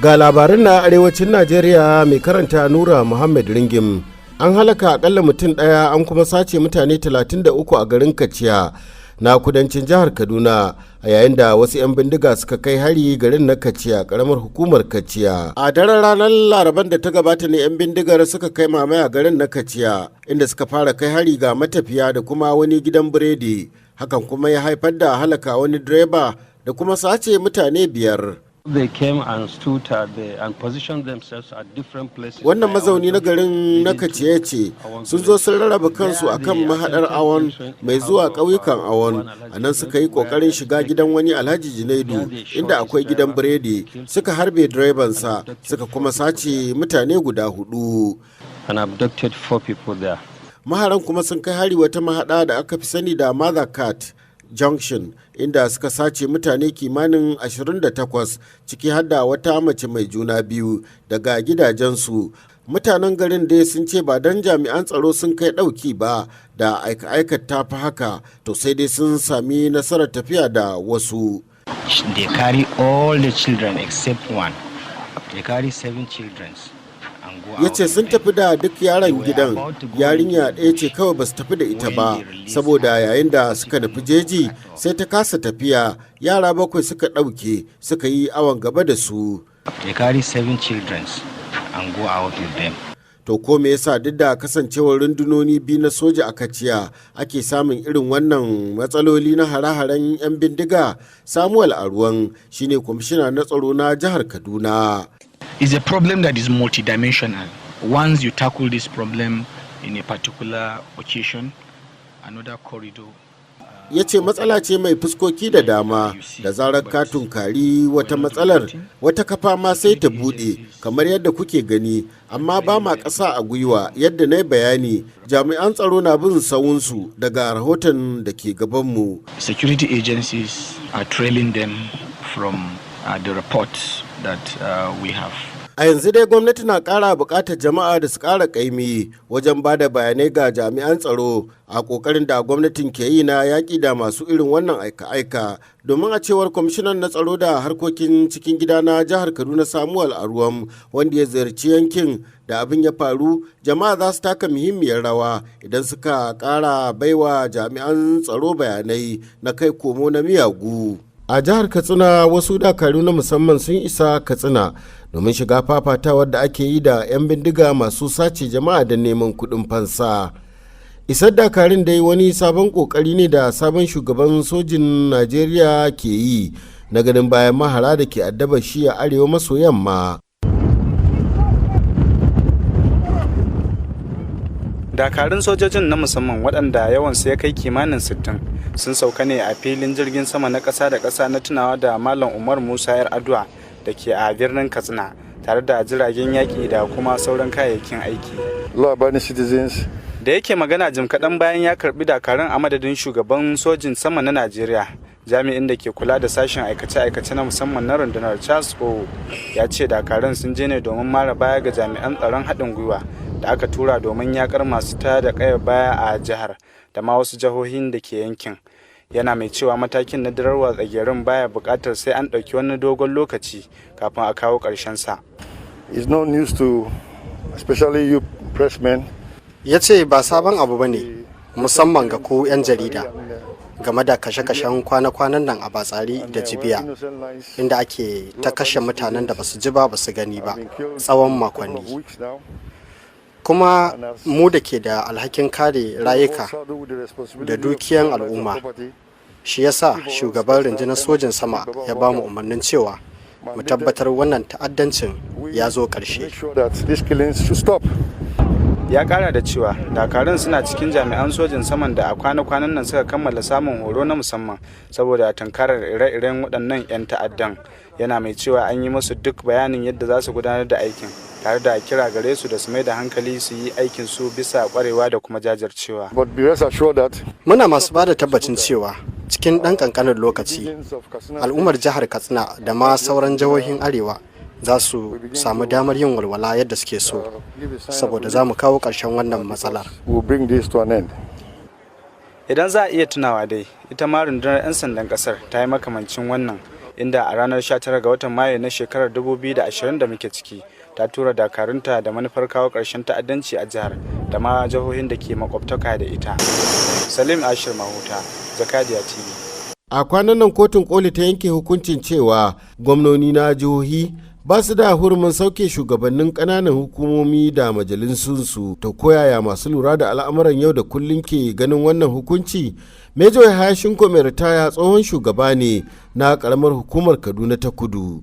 Ga labarin na arewacin Najeriya, mai karanta Nura Muhammad Ringim. An halaka akalla mutum ɗaya, an kuma sace mutane 33 a garin Kaciya na kudancin jihar Kaduna, a yayin da wasu 'yan bindiga suka kai hari garin na Kaciya, karamar hukumar Kaciya. A daren ranar Laraban da ta gabata ne 'yan bindigar suka kai mamaya garin na Kaciya, inda suka fara kai hari ga matafiya da kuma wani gidan biredi. Hakan kuma ya haifar da halaka wani direba da kuma sace mutane biyar. They came and stood at the, and positioned themselves at different places. Wannan mazauni na garin na Kaciya ce, sun zo sun rarraba kansu akan mahadar Awon mai zuwa ƙauyukan Awon. A nan suka yi ƙoƙarin shiga gidan wani Alhaji Junaidu, inda akwai gidan biredi, suka harbe direbansa, suka kuma sace mutane guda hudu. And abducted four people there. Maharan kuma sun kai hari wata mahada da aka fi sani da Mother Cat Junction, inda suka sace mutane kimanin 28, ciki har da wata mace mai juna biyu, daga gidajensu. Mutanen garin dai sun ce ba don jami'an tsaro sun kai ɗauki ba, da aika-aikar ta fi haka. To sai dai sun sami nasarar tafiya da wasu. They carry all the children except one. They carry seven children. Ya ce sun tafi da duk yaran gidan, yarinya ɗaya ce kawai ba su tafi da ita ba, saboda yayin da suka nufi jeji sai ta kasa tafiya. Yara bakwai suka ɗauke, suka yi awon gaba da su. They carry seven children and go out with them. To ko me yasa, duk da kasancewar rundunoni biyu na soja a Kaciya, ake samun irin wannan matsaloli na hare-haren 'yan bindiga? Samuel Aruwan shine kwamishina na tsaro na jihar Kaduna. Is a problem that is multidimensional. Once you tackle this problem in a particular occasion, another corridor Ya ce matsala ce mai fuskoki da dama. Da zarar ka tunkari wata matsalar, wata kafa ma sai ta buɗe, kamar yadda kuke gani. Amma ba ma ƙasa a gwiwa. Yadda na yi bayani, jami'an tsaro na bin sawunsu daga rahoton da ke gabanmu. Security agencies are trailing them from the reports that we have. A yanzu dai gwamnati na ƙara buƙatar jama'a da su ƙara ƙaimi wajen ba da bayanai ga jami'an tsaro a ƙoƙarin da gwamnatin ke yi na yaƙi da masu irin wannan aika-aika. Domin a cewar kwamishinan na tsaro da harkokin cikin gida na jihar Kaduna, Samuel Aruwan, wanda ya ziyarci yankin da abin ya faru, jama'a za su taka muhimmiyar rawa idan suka ƙara baiwa jami'an tsaro bayanai na kai komo na miyagu. A jihar Katsina, wasu dakaru na musamman sun isa Katsina domin shiga fafatawar da ake yi da 'yan bindiga masu sace jama'a da neman kuɗin fansa. Isar dakarun dai wani sabon kokari ne da sabon shugaban sojin Najeriya ke yi na ganin bayan mahara da ke addaba shi a arewa maso yamma. Dakarun sojojin na musamman, waɗanda yawansu ya kai kimanin 60, sun sauka ne a filin jirgin sama na ƙasa da ƙasa na tunawa da Malam Umar Musa Yar Adua da ke a birnin Katsina, tare da jiragen yaƙi da kuma sauran kayayyakin aiki. Law-abiding citizens. Da yake magana jim kaɗan bayan ya karɓi dakarun a madadin shugaban sojin sama na Najeriya, jami'in da ke kula da sashen aikace-aikace na musamman na rundunar, Charles O, ya ce dakarun sun je ne domin mara baya ga jami'an tsaron haɗin gwiwa da aka tura domin yakar masu tada kayar baya a jihar da ma wasu jihohin da ke yankin. Yana mai cewa matakin na dirarwa tsagerin baya buƙatar sai an ɗauki wani dogon lokaci kafin a kawo ƙarshen sa. It's no news to especially you pressmen. Ya ce ba sabon abu ba ne, musamman ga ku 'yan jarida, game da kashe-kashen kwana-kwanan nan a Batsari da Jibiya, inda ake ta kashe mutanen da basu ji ba, basu gani ba, tsawon makonni. Kuma mu da ke da alhakin kare rayuka da dukiyan al'umma, shi yasa shugaban rundunar sojin sama ya ba mu umarnin cewa mu tabbatar wannan ta'addancin ya zo ƙarshe. Ya kara da cewa dakarun suna cikin jami'an sojin saman da a kwana-kwanan nan suka kammala samun horo na musamman saboda tunkarar ire-iren waɗannan 'yan ta'addan. Yana mai cewa an yi musu duk bayanin yadda za su gudanar da aikin, tare da kira gare su da su mai da hankali su yi aikin su bisa kwarewa da kuma jajircewa. Muna masu ba da tabbacin cewa cikin ɗan ƙanƙanin lokaci al'ummar jihar Katsina da ma sauran jihohin arewa za su samu damar yin walwala yadda suke so, saboda za mu kawo ƙarshen wannan matsalar. Idan za a iya tunawa dai, ita ma rundunar 'yan sandan kasar ta yi makamancin wannan. Inda a ranar 19 ga watan Mayu na shekarar 2020 da muke ciki ta tura dakarunta da manufar kawo ƙarshen ta'addanci a jihar da ma jihohin da ke makwabtaka da ita. Salim Ashir Mahuta, Jakadiya TV. A kwanan nan Kotun Koli ta yanke hukuncin cewa gwamnoni na jihohi ba su da hurumin sauke shugabannin ƙananan hukumomi da majalisunsu. Ta koyaya masu lura da al'amuran yau da kullum ke ganin wannan hukunci? Major Hashinko mai ritaya tsohon shugaba ne na karamar hukumar Kaduna ta Kudu.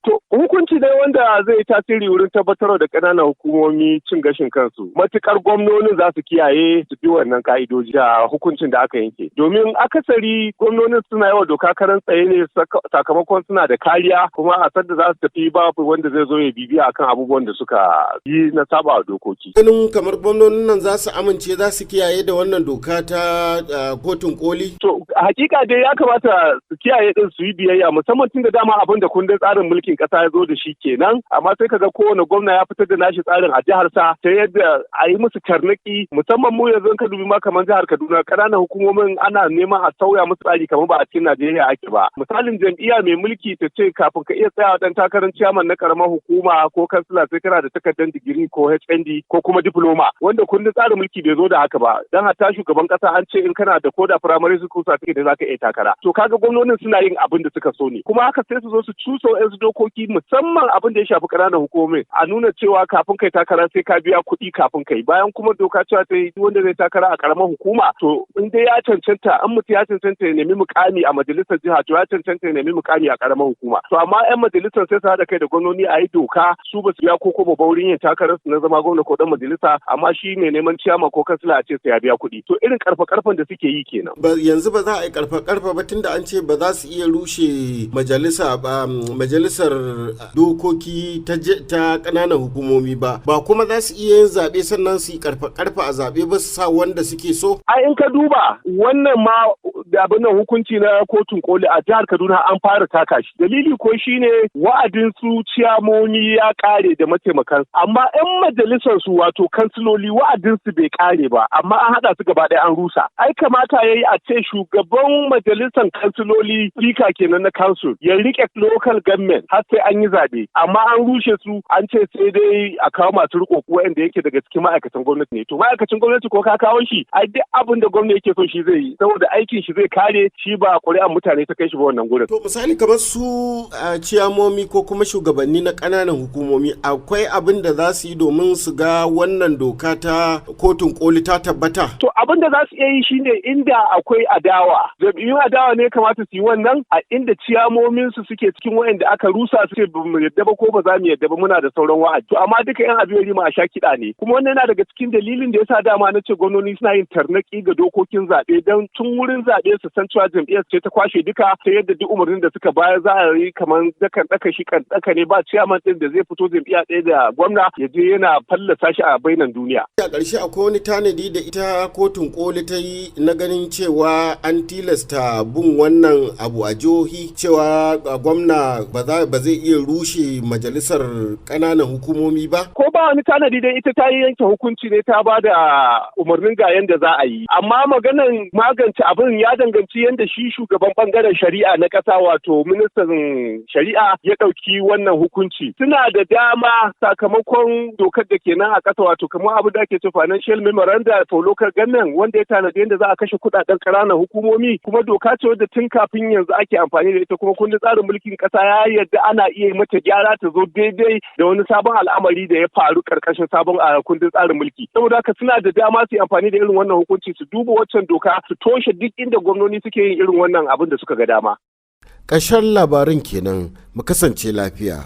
To, hukunci dai wanda zai tasiri wurin tabbatar da ƙananan hukumomi cin gashin kansu. Matukar gwamnonin za su kiyaye su bi wannan ka'idoji da hukuncin da aka yanke. Domin akasari gwamnonin suna yawa doka karan tsaye ne, sakamakon suna da kariya, kuma a sadda za su tafi babu wanda zai zo ya bibiya akan abubuwan da suka yi na saba dokoki. Ganin kamar gwamnonin nan za su amince, za su kiyaye da wannan doka ta Kotun Koli? To, hakika dai ya kamata su kiyaye din, su yi biyayya, musamman tun da dama abin da kundin tsarin mulkin kasa ya zo da shi kenan. Amma sai kaga kowane gwamna ya fitar da nashi tsarin a jihar sa, ta yadda a yi musu tarnaki. Musamman mu yanzu ka dubi ma kamar jihar Kaduna, ƙananan hukumomin ana neman a sauya musu tsari kamar ba a cikin Najeriya ake ba. Misalin, jam'iyya mai mulki ta ce kafin ka iya tsayawa dan takarar ciyaman na karamar hukuma ko kansila sai kana da takardar digiri ko HND ko kuma diploma, wanda kundin tsarin mulki bai zo da haka ba. Dan hatta shugaban kasa an ce in kana da koda primary school certificate zaka iya takara. To, kaga gwamnonin suna yin abin da suka so ne, kuma haka sai su zo su cusa wasu dokoki, musamman abin da ya shafi ƙananan hukumomi, a nuna cewa kafin kai takara sai ka biya kuɗi kafin kai, bayan kuma doka cewa ta yi wanda zai takara a karamar hukuma, to in dai ya cancanta, an mutum ya cancanta ya nemi mukami a majalisar jiha, to ya cancanta ya nemi mukami a karamar hukuma. To, amma yan majalisar sai su haɗa kai da gwamnoni a yi doka, su ba su biya ko ba wurin yin takarar su na zama gwamna ko dan majalisa, amma shi mai neman ciyama ko kansila a ce sai ya biya kuɗi. To, irin karfa karfen da suke yi kenan. Yanzu ba za a yi karfa karfa ba, tunda an ce ba za su iya rushe majalisa ba, majalisar dokoki ta ƙananan hukumomi ba, ba kuma za su iya yin zaɓe sannan su yi karfa karfa a zaɓe ba, su sa wanda suke so. Ai in ka duba wannan ma da abin nan, hukunci na Kotun Koli a jihar Kaduna an fara taka shi. Dalili ko shine wa'adin su ciyamomi ya kare da mataimakan, amma yan majalisar su, wato kansiloli, wa'adin su bai kare ba, amma an haɗa su gaba ɗaya an rusa. Ai kamata yayi a ce shugaban majalisar kansiloli, speaker kenan na council, ya rike local government har sai an yi zaɓe, amma an rushe su, an ce sai dai a kawo masu riko waɗanda yake daga cikin ma'aikatan gwamnati ne. To, ma'aikacin gwamnati ko ka kawo shi, ai duk abin da gwamnati yake so shi zai yi, saboda aikin shi zai kare shi, ba ƙuri'an mutane ta kai shi ba wannan gurin. To, misali kamar su ciyamomi ko kuma shugabanni na ƙananan hukumomi, akwai abin da za su yi domin su ga wannan doka ta Kotun Koli ta tabbata? To, abin da za su iya yi shine, inda akwai adawa, jam'iyyun adawa ne kamata su yi wannan, a inda ciyamomin su suke cikin waɗanda aka rusa, su ce ba mu yadda ba ko ba za mu yadda ba, muna da sauran wa'adi. To, amma duka yan abin ma a sha kiɗa ne. Kuma wannan yana daga cikin dalilin da yasa dama na ce gwamnoni suna yin tarnaki ga dokokin zaɓe, don tun wurin zaɓe su san cewa jam'iyyar ce ta kwashe duka, ta yadda duk umarnin da suka bayar za a yi kamar dakan daka shi kan daka ne, ba ciyaman ɗin da zai fito jam'iyya ɗaya da gwamna ya je yana fallasa shi a bainan duniya. A ƙarshe, akwai wani tanadi da ita Kotun Koli ta yi na ganin cewa an tilasta bin wannan abu a jihohi, cewa gwamna ba zai iya rushe majalisar ƙananan hukumomi ba? Ko ba wani tanadi dai, ita ta yi yanke hukunci ne, ta ba da umarnin ga yanda za a yi. Amma maganan magance abin ya danganci yanda shi shugaban bangaren shari'a na ƙasa, wato ministan shari'a, ya ɗauki wannan hukunci. Suna da dama sakamakon dokar da ke nan a ƙasa, wato kamar abu da ake ce financial memoranda for local government, wanda ya tanadi yadda za a kashe kuɗaɗen ƙananan hukumomi. Kuma doka ce wadda tun kafin yanzu ake amfani da ita, kuma kundin tsarin mulkin ƙasa ya yarda ana iya mata gyara ta zo daidai da wani sabon al'amari da ya faru karkashin sabon kundin tsarin mulki. Saboda haka suna da dama su yi amfani da irin wannan hukunci, su duba waccan doka, su toshe duk inda gwamnoni suke yin irin wannan abin da suka ga dama. Ƙarshen labarin kenan, mu kasance lafiya.